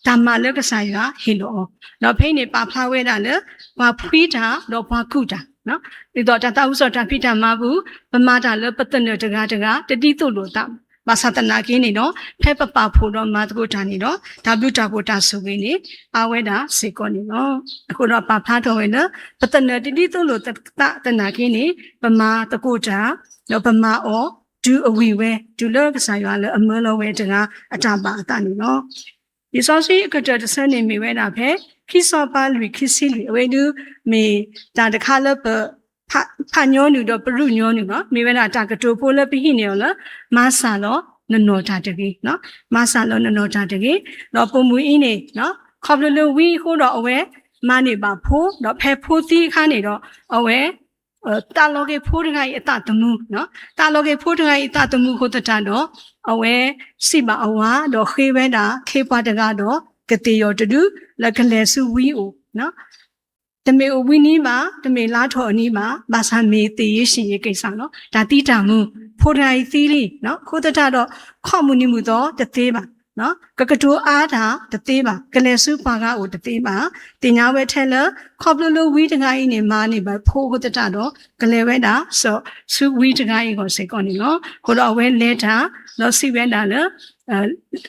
တၢ်မၤလၢကစၢ်ယွၤဟ့ၣ်လီၤအီၤ, ဒီးဖဲအံၤန့ၣ်ပာ်ဖျါဝဲဒၣ်လၢ ပှၤဖှံတၢ်ဒီးပှၤကူးတၢ်, ဒ်သိးတၢ်သးဝံၣ်စီၣ်တၢ်ဖံးတၢ်မၤပူၤ ပမၤတၢ်လၢပသနၢၣ်တဂၤတဂၤ တဒ်သိးလိာ်အသး, ဘၣ်ဆၣ်သနာ်က့န့ၣ်ဒီး ဖဲပပာ်ဖှိၣ်ဒီးမၤသကိးတၢ်န့ၣ်ဒီး တၢ်ဘျုးတၢ်ဖှိၣ်တၢ်ဆိၣ်ဂ့ၤန့ၣ် အါဝဲဒၣ်စ့ၢ်ကီးန့ၣ်လီၤ. အဃိဒီးပာ်ဖျါထီၣ်ဝဲလၢ ပသနၢၣ်တဒ်သိးလိာ်အသးသနာ်က့န့ၣ် ပမၤသကိးတၢ်, ဒီးပမၤအီၤတုၤအဝံၤဝဲ တုၤလၢကစၢ်ယွၤလၢအမၢလီၤဝဲတဂၤအတၢ်ဘၣ်အသးန့ၣ်လီၤ. လံာ်စီဆှံအကတၢၢ်တဆၢန့ၣ်မ့ၢ်ဝဲဒၣ်ဖဲ ခံစီၤပၤလွံၢ် ခံဆံလွံၢ် အဝဲဒၣ်မ့ၢ်တၢ်တခါလၢပ ဖးညီနုၢ်ဒီးပရူၢ်ညီနုၢ်လီၤ. မ့ၢ်ဝဲဒၣ်တၢ်ကတိၤဖိလၢပဟံးန့ၢ်အီၤလၢ မၤစၢ်လီၤနနီၢ်တၢ်တဂ့ၤ, မၤစၢ်လီၤနနီၢ်တၢ်တဂ့ၤ. ဒီးပိာ်မုၣ်အံၤန့ၣ် ခီဖျိလၢဝံအဃိဒီးအဝဲမၤန့ၢ်ဘၣ်ဖိ, ဒီးဖဲဖိသံအခါန့ၣ်ဒီး အဝဲ သးလီၤက့ၤဖိတဂၤအံၤအသးသမူ, သးလီၤက့ၤဖိတဂၤအံၤအသးသမူအဃိသတးဒီး အဝဲစံးဘၣ်အဝၤ ဒီးဃ့ဝဲဒၣ်ခ့ပှၤတဂၤဒီး ကသ့ၣ်ယီၤတဒု လၢကလဲၤဆူဝံအအိၣ် တမ့ၢ်အိၣ်ဘှံးနံၤဘၣ်, တမ့ၢ်လါထီၣ်အနံၤဘၣ်, ဘၣ်ဆၣ်မ့ၢ်သေရေးရှင်ရေးကိစ္စလီၤ. တၢ်သံတၢ်မူ, ဖိတဂၤအံၤသံလံ, အဃိသတးဒီး ခီၣ်မုၢ်နံၤမုၢ်သီတသ့ဘၣ်, ကကတိၤအါတၢ်တသ့ဘၣ်, ကလဲၤဆူပှၤဂၤအိၣ်တသ့ဘၣ်. သ့ၣ်ညါဝဲထဲလၢ ခီဖျိလၢဝံတဂၤအံၤန့ၣ် မၤန့ၢ်ဘၣ်ဖိအဃိသတးဒီး ကလဲၤဝဲဒၣ်စိာ်ဆူဝံတဂၤအံၤအဂီၢ်စ့ၢ်ကီးန့ၣ်လီၤ. အဃိဒီးအဝဲလဲၤတၢ်, ဒီးစံးဝဲဒၣ်လၢ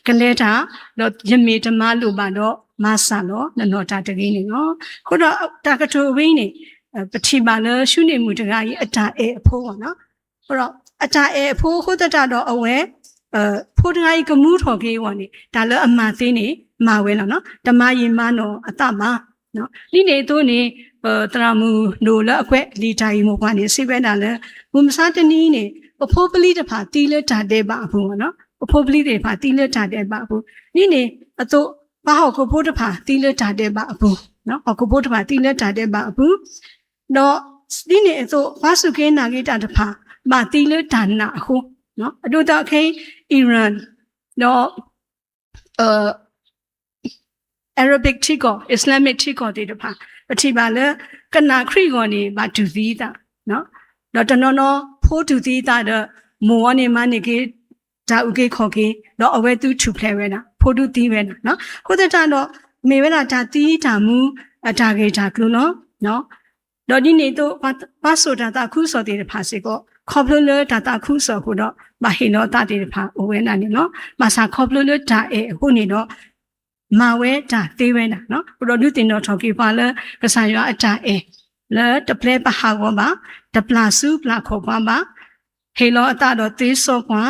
ကလဲၤတၢ်, ဒီးယမ့ၢ်တမၤလိာ်ဘၣ်ဒီး မၤစၢ်လီၤနနီၢ်တၢ်တဂ့ၤန့ၣ်လီၤ. အဃိဒီးတၢ်ကတိၤဝဲအံၤန့ၣ် ပထံၣ်ဘၣ်လၢၡူန့ၢ်မုၣ်တဂၤအံၤ အတၢ်အဲၣ်အဖိလီၤ. အတၢ်အဲၣ်အဖိအဃိသတးဒီးအဝဲ ဖိတဂၤအံၤကမူထီၣ်က့ၤအဂီၢ်န့ၣ် တၢ်လၢအမၤသ့န့ၣ် မၤဝဲလီၤ. တမၤယံာ်မၤနီၢ်အသးဘၣ်. ဒ်န့ၣ်အသိးန့ၣ် ပသရၣ်မုၣ်ဒိၣ်လၢအကွဲးလံာ်တၢ်ဂ့ၢ်မိၢ်ပှၢ်န့ၣ် စံးဝဲဒၣ်လၢ မုၢ်မဆါတနံၤန့ၣ် ပဖိပလံၤတဖၣ်သံလၢတၢ်ဒဲးဘးအပူၤ, ပဖိပလံၤသ့ၣ်တဖၣ်သံလၢတၢ်ဒဲးဘးအပူၤ, ဒ်န့ၣ်အသိး ပှၤဟီၣ်ခိၣ်ဖိတဖၣ်သံလၢတၢ်ဒဲးဘးအပူၤ, ဟီၣ်ခိၣ်ဖိတဖၣ်သံလၢတၢ်ဒဲးဘးအပူၤ, ဒီးဒ်န့ၣ်အသိး ပှၤစူၢ်က့ၤနာ်က့ၤတၢ်တဖၣ် ဘၣ်သံလၢတၢ်နာ်အဃိ, အဒိသးခဲအံၤ Iran ဒီး Arabic ထံကီၢ် Islamic ထံကီၢ်သ့ၣ်တဖၣ် ပထံၣ်ဘၣ်လၢ ကနၣ်ခရံာ်အဂီၢ်န့ၣ် ဘၣ်တူၢ်သံအသး, ဒီးတနီၤနီၤ ဖိတူၢ်သံအသးဒီး မိၢ်အီၤန့ၣ်မၤန့ၢ်က့ၤ တၢ်အုၣ်က့ၤခီၣ်က့ၤ ဒီးအဝဲသ့ၣ်ထူၣ်ဖျဲးဝဲဒၣ် ဖိဒုးသံဝဲဒၣ်, အဃိသတးဒီး မ့ၢ်ဝဲဒၣ်တၢ်သံတၢ်မူအတၢ်ဂ့ၢ်တၢ်ကျိၤလီၤ. ဒီးဒ်န့ၣ်အသိး ပှၤစိာ်တၢ်သးခုကစီၣ်သ့ၣ်တဖၣ်စ့ၢ်ကီး ခီဖျိလၢတၢ်သးခုကစီၣ်အဃိဒီး ဘၣ်ဟ့ၣ်လီၤအသးသ့ၣ်တဖၣ်အိၣ်ဝဲဒၣ်န့ၣ်လီၤ. ဘၣ်ဆၣ်ခီဖျိလၢတၢ်အဲၣ်အဃိန့ၣ်ဒီး မၤဝဲတၢ်သ့ဝဲဒၣ်, အဃိဒီးဒုးသ့ၣ်နီၣ်ထီၣ်က့ၤပှၤလၢ ကစၢ်ယွၤအတၢ်အဲၣ် လၢတပျဲပဟးဂီၤဘၣ်, တပျၢ်ဆူပျၢ်ခီၣ်ပှၤဘၣ်, ဟ့ၣ်လီၤအသးဒီးသ့စီပှၤ,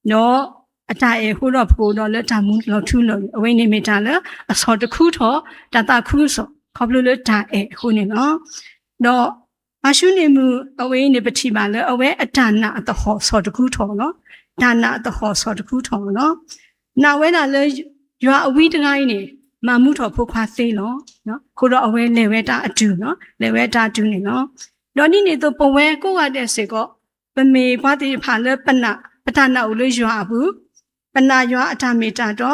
ဒီးအတၢ်အဲၣ်အဃိဒီးပကအိၣ်ဒီးလၢတၢ်မူလီၤထူလီၤယိာ်, အဝဲန့ၣ်မ့ၢ်တၢ်လၢအဆီၣ်တခူထီၣ် တၢ်သးခုကစီၣ် ခီဖျိလၢတၢ်အဲၣ်အဃိန့ၣ်လီၤ. ဒီးပှၤၡူန့ၢ်မုၣ်အဝဲအံၤန့ၣ် ပထံၣ်ဘၣ်လၢအဝဲအတၢ်နာ်အသဟီၣ်ဆီၣ်တခူထီၣ်လီၤ. တၢ်နာ်အသဟီၣ်ဆီၣ်တခူထီၣ်လီၤ. နာ်ဝဲဒၣ်လၢ ယွၤအဝံတဂၤအံၤန့ၣ် မၤမူထီၣ်ဖိခွါသ့လီၤ. အဃိဒီးအဝဲလဲၤဝဲတၢ်အတုၤလီၤ. လဲၤဝဲတၢ်အတုၤန့ၣ်လီၤ. ဒီးဒ်န့ၣ်အသိးပဝဲကိးဂၤဒဲးစ့ၢ်ကီး ပမ့ၢ်ပှၤသ့ၣ်တဖၣ်လၢပနာ်, ပတၢ်နာ်အိၣ်လၢယွၤအပူၤ, ပနာ်ယွၤအတၢ်မ့ၢ်တၢ်တီ,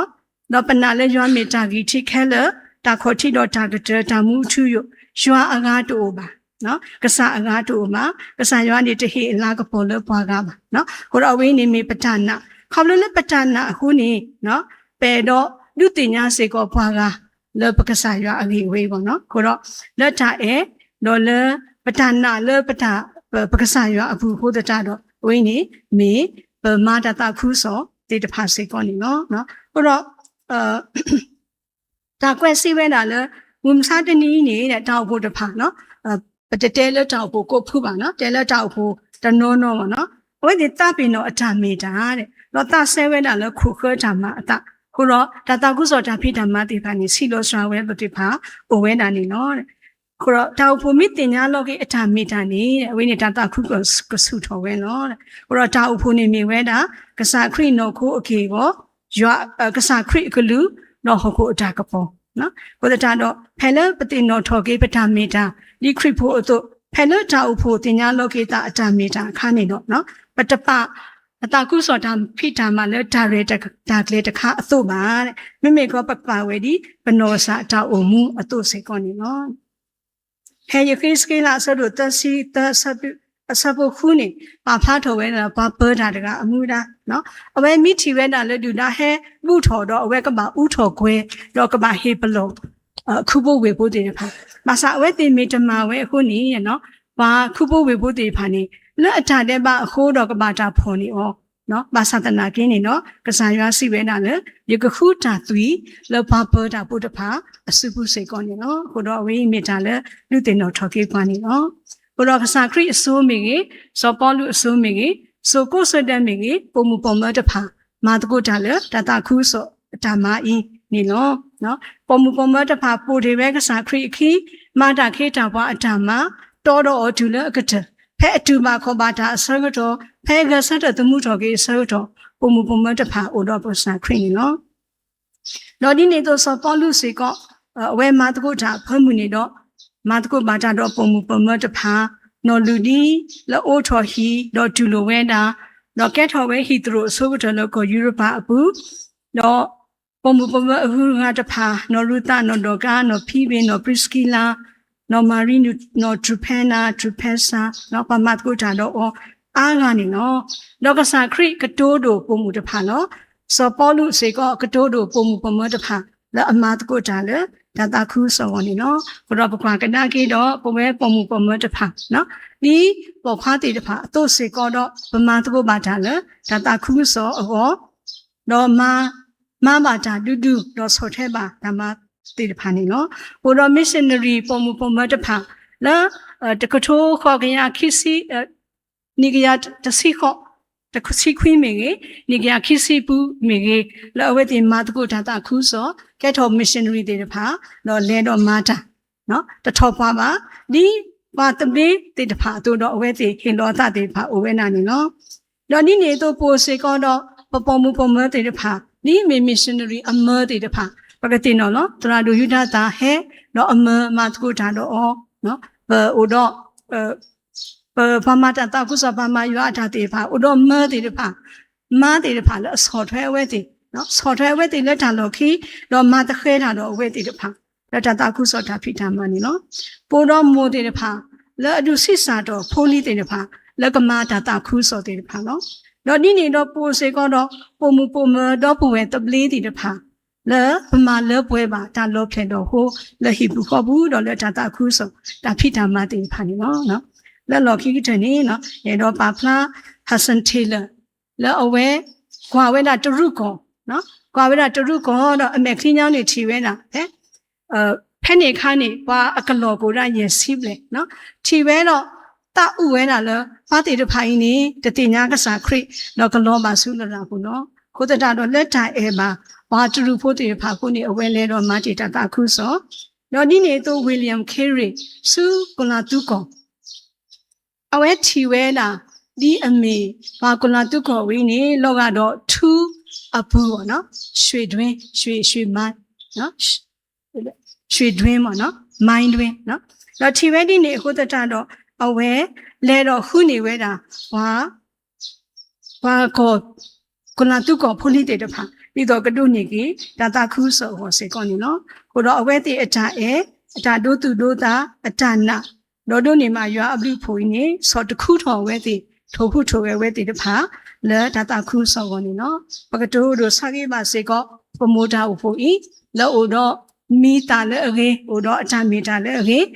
ဒီးပနာ်လၢယွၤမ့ၢ်တၢ်ဂံၢ်ထံးခဲလၢာ်, တၢ်ခီၣ်ထံးဒီးတၢ်ကတၢၢ်, တၢ်မူအထူအယိာ်, ယွၤအဂၤတအိၣ်ဘၣ်, ကစၢ်အဂၤတအိၣ်ဘၣ်, ကစၢ်ယွၤန့ၣ်တဟ့ၣ်အလၤကပီၤလၢပှၤဂၤဘၣ်. အဃိဒီးအဝဲအံၤန့ၣ်မ့ၢ်ပတၢ်နာ်, ခီဖျိလၢပတၢ်နာ်အဃိန့ၣ် ပအဲၣ်ဒိးဒုးသ့ၣ်ညါစ့ၢ်ကီးပှၤဂၤ လၢပကစၢ်ယွၤအဂ့ၢ်ဝဲအံၤဘၣ်နီၤ. အဃိဒီး လၢတၢ်အဲၣ်, ဒီးလၢပတၢ်နာ်လၢပတၢ်, ပ, ပကစၢ်ယွၤအပူၤအဃိသတးဒီး အဝဲအံၤန့ၣ် မ့ၢ်ပမၤတၢ်သးခုကစီၣ်သ့ၣ်တဖၣ်စ့ၢ်ကီးန့ၣ်လီၤ. အဃိဒီး တၢ်ကွဲးစံးဝဲဒၣ်လၢ မုၢ်မဆါတနံၤအံၤန့ၣ် တၢ်အိၣ်ဖှိၣ်တဖၣ်, ပတတဲလၢတၢ်အိၣ်ဖှိၣ်ကိးဖုဘၣ်နီၤ, တဲလၢတၢ်အိၣ်ဖှိၣ်တနီၤနီၤဘၣ်နီၤ, အဝဲသ့ၣ်သးပ့ၤနီၣ်အတၢ်မ့ၢ်တၢ်, ဒီးသးစဲဝဲဒၣ်လၢခိၣ်ဃၢတၢ်မၤအသး, အဃိဒီးတၢ်သးခုကစီၣ်တၢ်ဖံးတၢ်မၤသ့ၣ်တဖၣ်န့ၣ် ဆံးလီၤစှၤဝဲအသိးသ့ၣ်တဖၣ် အိၣ်ဝဲဒၣ်န့ၣ်လီၤ. အဃိဒီးတၢ်အိၣ်ဖှိၣ်မ့ၢ်သ့ၣ်ညါလီၤက့ၤအတၢ်မ့ၢ်တၢ်န့ၣ် အဝဲန့ၣ်တၢ်သးခုကစီၣ်ကဆူၣ်ထီၣ်ဝဲလီၤ. အဃိဒီးတၢ်အိၣ်ဖှိၣ်န့ၣ်မ့ၢ်ဝဲဒၣ် ကစၢ်ခရံာ်နီၢ်ခိအက့ၢ်အဂီၤ, ယွၤ, ကစၢ်ခရံာ်အကလုၢ်, ဒီးဟီၣ်ခိၣ်အတၢ်ကပီၤ, အဃိသတးဒီး ဖဲလၢပသ့ၣ်နီၣ်ထီၣ်က့ၤပတၢ်မ့ၢ်တၢ် ဒ်ခရံာ်ဖိအသိး, ဖဲလၢတၢ်အိၣ်ဖှိၣ်သ့ၣ်ညါလီၤက့ၤသးအတၢ်မ့ၢ်တၢ်အခါန့ၣ်ဒီး ပတပာ် အသးခုကစီၣ်တၢ်ဖံးတၢ်မၤလၢတၢ်ရဲၣ်တၢ်ကျဲၤတခါအသိးဘၣ်, မ့မ့ၢ်ကီးပကပာ်ဝဲဒ် ပနီၢ်ကစၢ်အတၢ်အိၣ်မူအသိးစ့ၢ်ကီးန့ၣ်လီၤ. ဖဲယဃ့းစက့လးအဆၢဒိၣ်သၢဆံသၢ အဆၢဖိဃုန့ၣ် ပာ်ဖျါထီၣ်ဝဲဒၣ်ပှၤပၢၤတၢ်တဂၤအမူဒါ, အဝဲမ့ၢ်ထံၣ်ဝဲဒၣ်လၢဒုၣ်ဒါဟဲဘူၣ်ထီၣ်ဒီးအဝဲကဘၣ်အူထီၣ်ကွဲၤ, ဒီးကဘၣ်ဟ့ၣ်ပလီၢ် ခူဖိဝ့ၢ်ဖိသ့ၣ်တဖၣ်, ဘၣ်ဆၣ်အဝဲသ့ၣ်မ့ၢ်တမၤဝဲအဃိန့ၣ် ပှၤခူဖိဝ့ၢ်ဖိသ့ၣ်တဖၣ်န့ၣ် လၢအတၢ်ဒဲးဘးအဃိဒီးကဘၣ်တၢ်ဖီၣ်န့ၢ်အီၤ, ဘၣ်ဆၣ်သနာ်က့န့ၣ်ဒီး ကစၢ်ယွၤစံးဝဲဒၣ်လၢ ယကဃုတၢ်သွံၣ်လၢပှၤပၢၤတၢ်ဖိတဖၣ်အစုပူၤစ့ၢ်ကီးန့ၣ်လီၤ. အဃိဒီးအဝဲအံၤမ့ၢ်တၢ်လၢဒုးသ့ၣ်နီၣ်ထီၣ်က့ၤပှၤန့ၣ်လီၤ. အဃိဒီးကစၢ်ခရံာ်အစိၤမ့ၢ်ဂ့ၤ, စီၤပီလူးအစိၤမ့ၢ်ဂ့ၤ, စိၤကိးစိၤဒဲးမ့ၢ်ဂ့ၤ, ပိာ်မုၣ်ပိာ်မၢၤတဖၣ် မၤသကိးတၢ်လၢတၢ်သးခုကစီၣ်အတၢ်မၤအံၤန့ၣ်လီၤ. ပိာ်မုၣ်ပိာ်မၢၤတဖၣ်ပိာ်တ့ၢ်ဝဲကစၢ်ခရံာ်အခံ, မၤတၢ်ခ့တၢ်ပှၤအတၢ်မၤ, တီဒီးအီၤတုၤလၢအကတၢၢ်, ဖဲအတူၢ်ဘၣ်ခီၣ်ဘၣ်တၢ်အဆၢကတီၢ်, ဖဲအဂဲၤဆၢထၢၣ်သမူထီၣ်က့ၤအဆၢကတီၢ်, ပိာ်မုၣ်ပိာ်မၢၤတဖၣ်အိၣ်ဒီးပကစၢ်ခရံာ်န့ၣ်လီၤ. ဒီးဒ်န့ၣ်အသိးစီၤပီလူးစ့ၢ်ကီး, အဝဲမၤသကိးတၢ်အဖၢမုၢ်န့ၣ်ဒီး, မၤသကိးဘၣ်တၢ်ဒီးပိာ်မုၣ်ပိာ်မၢၤတဖၣ်, နီၢ်လူၤဒံလၢအိးထီၣ်ဟံၣ်ဒီးတူၢ်လိာ်ဝဲဒၣ်, ဒီးကဲထီၣ်ဝဲဟံၣ်သရိာ်အဆိကတၢၢ်လၢကီၢ်ယူရပၤအပူၤ, ဒီးပိာ်မုၣ်ပိာ်မၢၤအဂုၤအဂၤတဖၣ်, နီၢ်ရူၤသး, နီၢ်ဒီၣ်ကါ, နီၢ်ဖံဘ့ၣ်, နီၢ်ပြံးစကံလါ, နီၢ်မၤရံ, နီၢ်တြူၤဖဲနၤ, တြူၤဖဲစၤ, ပှၤမၤသကိးတၢ်ဒီးအီၤအါဂၤန့ၣ်လီၤ. ဒီးကစၢ်ခရံာ်ကတိၤဒိၣ်ပိာ်မုၣ်တဖၣ်လီၤ. စီၤပီလူးစ့ၢ်ကီးကတိၤဒိၣ်ပိာ်မုၣ်ပိာ်မၢၤတဖၣ် လၢအမၤသကိးတၢ်လၢတၢ်သးခုကစီၣ်အဂီၢ်န့ၣ်လီၤ. အဃိဒီးပကွၢ်ကဒါက့ၤဒီးပဝဲပိာ်မုၣ်ပိာ်မၢၤတဖၣ်, ဒ်ပိာ်ခွါသ့ၣ်တဖၣ်အသိးစ့ၢ်ကီးဒီး ပမၤသကိးဘၣ်တၢ်လၢတၢ်သးခုကစီၣ်အဂီၢ်, ဒီးမၤ, မၤဘၣ်တၢ်ဒူဒူ ဒီးဆီၣ်ထွဲဘၣ်တၢ်မၤသ့ၣ်တဖၣ်န့ၣ်လီၤ. အိၣ်ဒီး missionary ပိာ်မုၣ်ပိာ်မၢၤတဖၣ် လၢ တကထိဃိးကယၤခံဆံ နံၣ်ကယၤတဆံဃိး, တဆံခွံမ့ၢ်ဂ့ၤ, နံၣ်ကယၤခံဆံပူၤမ့ၢ်ဂ့ၤ, လၢအဝဲသ့ၣ်မၤသကိးတၢ်သးခုကစီၣ်, ကဲထီၣ် missionary သ့ၣ်တဖၣ်, ဒီးလဲၤဒီးမၤတၢ်, တထီၣ်ပှၤဘၣ်, ဒ်ပှၤသဘျ့သ့ၣ်တဖၣ်အသိးဒီး အဝဲသ့ၣ်ဟ့ၣ်လီၤအသးသ့ၣ်တဖၣ်အိၣ်ဝဲဒၣ်န့ၣ်လီၤ. ဒီးဒ်န့ၣ်အသိးပအိၣ်စ့ၢ်ကီးဒီး ပပိာ်မုၣ်ပိာ်မၢၤသ့ၣ်တဖၣ်, ဒ်မ့ၢ် missionary အမၢသ့ၣ်တဖၣ်, ပကသ့ၣ်နီၣ်လီၤ. သရၣ်ဒိၣ်ယူဒၤသၣ်ဟဲ, ဒီးအမၢမၤသကိးတၢ်ဒီးအီၤ, ပအိၣ်ဒီး ပပှၤမၤတၢ်သးခုကစီၣ် ပှၤမၤယွၤအတၢ်သ့ၣ်တဖၣ် အိၣ်ဒီးမၢသ့ၣ်တဖၣ်, မါသ့ၣ်တဖၣ်လၢအဆီၣ်ထွဲအဝဲသ့ၣ်, ဆီၣ်ထွဲအဝဲသ့ၣ်လၢတၢ်လီၢ်ခံ, ဒီးမၤသဃဲၤတၢ်ဒီးအဝဲသ့ၣ်တဖၣ် လၢတၢ်သးခုကစီၣ်တၢ်ဖံးတၢ်မၤန့ၣ်လီၤ. ပအိၣ်ဒီးမိၢ်သ့ၣ်တဖၣ် လၢအဒုးဆံးစၢ်ထီၣ်ဖိလံၤသ့ၣ်တဖၣ် လၢကမၤတၢ်သးခုကစီၣ်သ့ၣ်တဖၣ်လီၤ. ဒီးဒ်န့ၣ်ဒီးပအိၣ်စ့ၢ်ကီးဒီး ပိာ်မုၣ်ပိာ်မၢၤဒီပုၢ်ဝဲၢ်သဘျ့သ့ၣ်တဖၣ် လၢပမၤလၢပှဲၤဘၣ်တၢ်လီၤဖျဲၣ်လီၤဟိ လၢဟံၣ်ပူၤဃီပူၤဒီးလၢတၢ်သးခုကစီၣ်တၢ်ဖံးတၢ်မၤသ့ၣ်တဖၣ်န့ၣ်လီၤ. လၢလီၢ်ခံကတၢၢ်န့ၣ် ယအဲၣ်ဒိးပာ်ဖျါ Hudson Taylor လၢအဝဲ ကွၢ်ဝဲဒၣ်တရူးကီၢ်, ကွၢ်ဝဲဒၣ်တရူးကီၢ်ဒီးအမဲာ်ချံညါန့ၣ်ထံၣ်ဝဲဒၣ် ဖဲန့ၣ်အခါန့ၣ် ပှၤအကလီၢ်ကအိၣ်ဒၣ်ယဲၢ်ဆံဘျဲၣ်, ထံၣ်ဝဲဒီး သးအုးဝဲဒၣ်လၢ ပှၤသ့ၣ်တဖၣ်အံၤန့ၣ် တသ့ၣ်ညါကစၢ်ခရံာ် ဒီးကလီၤဘၣ်ဆူလရာ်ပူၤလီၤ. အဃိသတးဒီးလၢတၢ်အဲၣ်ဘၣ် ပှၤတရူးဖိသ့ၣ်တဖၣ်အဃိန့ၣ် အဝဲလဲၤဒီးမၤတ့ၢ်တၢ်သးခုကစီၣ်, ဒီးဒ်န့ၣ်အသိး William Carey ဆူကီၢ်လၤသူကီၢ် အဝဲထံၣ်ဝဲဒၣ် ဒ်အမ့ၢ် ပှၤကီၢ်လၤသူကီၢ်ဝဲအံၤန့ၣ် လီၤဂာ်ဒီးထူအပူၤဘၣ်နီၤ, ရွှေတွင်း, ရွှေ, ရွှေတွင်းမ့ၢ်နီၤ, မိုင်းတွင်း, ဒီးထံၣ်ဝဲဒ်န့ၣ်အဃိသတးဒီး အဝဲလဲၤဒီးဃုန့ၢ်ဝဲဒၣ် ပှၤ ပှၤကီၢ် ကီၢ်လၤသူကီၢ်ဖိလံၤသ့ၣ်တဖၣ် ဒ်သိးကဒိးန့ၢ်က့ၤ တၢ်သးခုကစီၣ်အဂီၢ်စ့ၢ်ကီးန့ၣ်လီၤ. အဃိဒီးအဝဲသ့ၣ်အတၢ်အဲၣ်, အတၢ်ဒိသူၣ်ဒိသး, အတၢ်နာ်, ဒီးဒိးန့ၢ်ဘၣ်ယွၤအဘျုးအဖှိၣ်အံၤန့ၣ် ဆီၣ်တခူထီၣ်အဝဲသ့ၣ်, ထိၣ်ဟူးထိၣ်ဂဲၤဝဲသ့ၣ်တဖၣ် လၢတၢ်သးခုကစီၣ်အဂီၢ်န့ၣ်လီၤ. ပကတိၤဒိၣ်ဆါဂ့ၤဘၣ်စ့ၢ်ကီး ပမိၢ်တၢ်အိၣ်ဖှိၣ်အံၤ လၢအိၣ်ဒီးမံၤသၣ်လၢအဂ့ၤ, အိၣ်ဒီးအတၢ်မ့ၢ်တၢ်လၢအဂ့ၤ,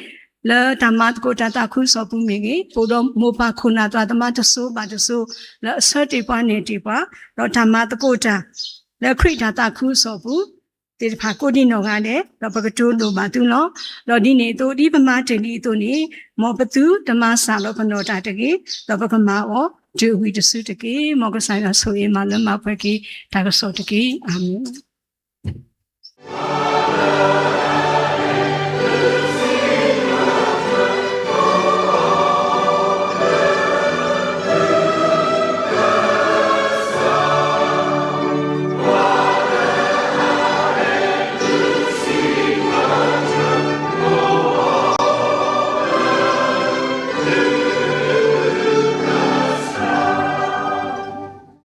လၢတၢ်မၤသကိးတၢ်သးခုကစီၣ်ပူၤမ့ၢ်ဂ့ၤ, အိၣ်ဒီးမိၢ်ပၢ်ခိၣ်နၢ်သရၣ်သမါတစိၤဘၣ်တစိၤ လၢအဆၢတ့ၢ်ပှၤနဲၣ်တ့ၢ်ပှၤ, ဒီးတၢ်မၤသကိးတၢ် လၢခရံာ်တၢ်သးခုကစီၣ်ပူၤ သ့ၣ်တဖၣ်ကိးဒံနီၢ်ဂၤဒဲး ဒီးပကတိၤဒိၣ်ဘၣ်သုလီၤ. ဒီးဒ်န့ၣ်အသိး ဒ်ပမၤတ့ၢ်လံအသိးန့ၣ် မ်ပသုတမၤစှၤလီၤပနီၢ်တၢ်တဂ့ၤ, ဒီးပကမၤအီၤတုၤအဝံၤတစုတက့ၢ်. မ်ကစၢ်ယွၤဆိၣ်ဂ့ၤမၤလၢမၤပှဲၤက့ၤတၢ်ကစီၣ်တက့ၢ်. အၤမ့ၣ်.